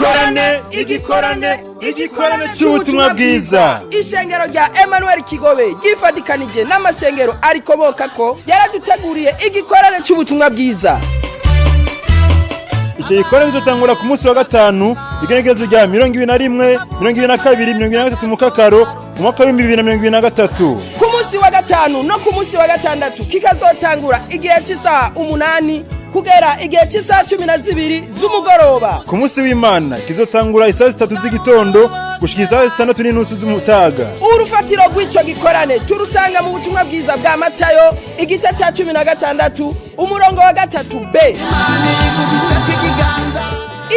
Igikorane, igikorane, igikorane cy'ubutumwa bwiza. Ishengero rya Emmanuel Kigobe ryifadikanije n'amashengero arikomoka ko yaraduteguriye igikorane cy'ubutumwa bwiza. Icyo gikorane kizotangura ku munsi wa gatanu, igenekerezo rya 21, 22, 23 Mukakaro mu mwaka wa 2023. Ku munsi wa gatanu no ku munsi wa gatandatu kikazotangura igihe cy'isaha 8 kugera igihe cy'isaha 12 z'umugoroba. Ku munsi w'Imana kizotangura isaha 3 z'igitondo gushika isaha 6:30 z'umutaga. Urufatiro rw'ico gikorane turusanga mu butumwa bwiza bwa Matayo, igice cya 16, umurongo wa 3 b.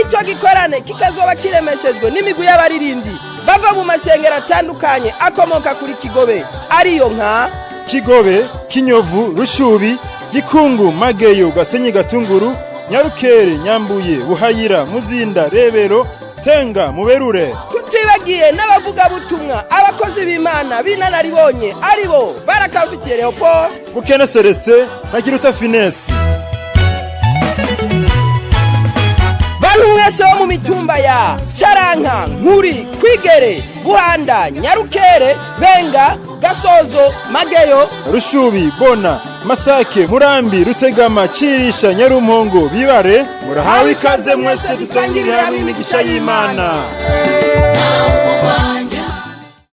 Ico gikorane kikazoba kiremeshejwe n'imigwi y'abaririmbyi bava mu mashengero atandukanye akomoka kuri Kigobe, ariyo nka Kigobe, Kinyovu, Rushubi, Gikungu, Mageyo, Gasenyi, Gatunguru, Nyarukere, Nyambuye, Buhayira, Muzinda, Rebero, Tenga, Muberure. Tutibagiye n'abavugabutumwa, abakozi b'Imana b'inararibonye, aribo Barakamfitiye Leopold, Bukene Celestin na Kiruta Finesi. Bantu mwese bo mu mitumba ya Caranka, Nkuri, Kwigere, Buhanda, Nyarukere, Benga, Gasozo, Mageyo, Rushubi, Bona, Masake, Murambi, Rutegama, Cirisha, Nyarumpongo, Bibare, murahawe ikaze mwese dusangirire hamwe imigisha y'Imana.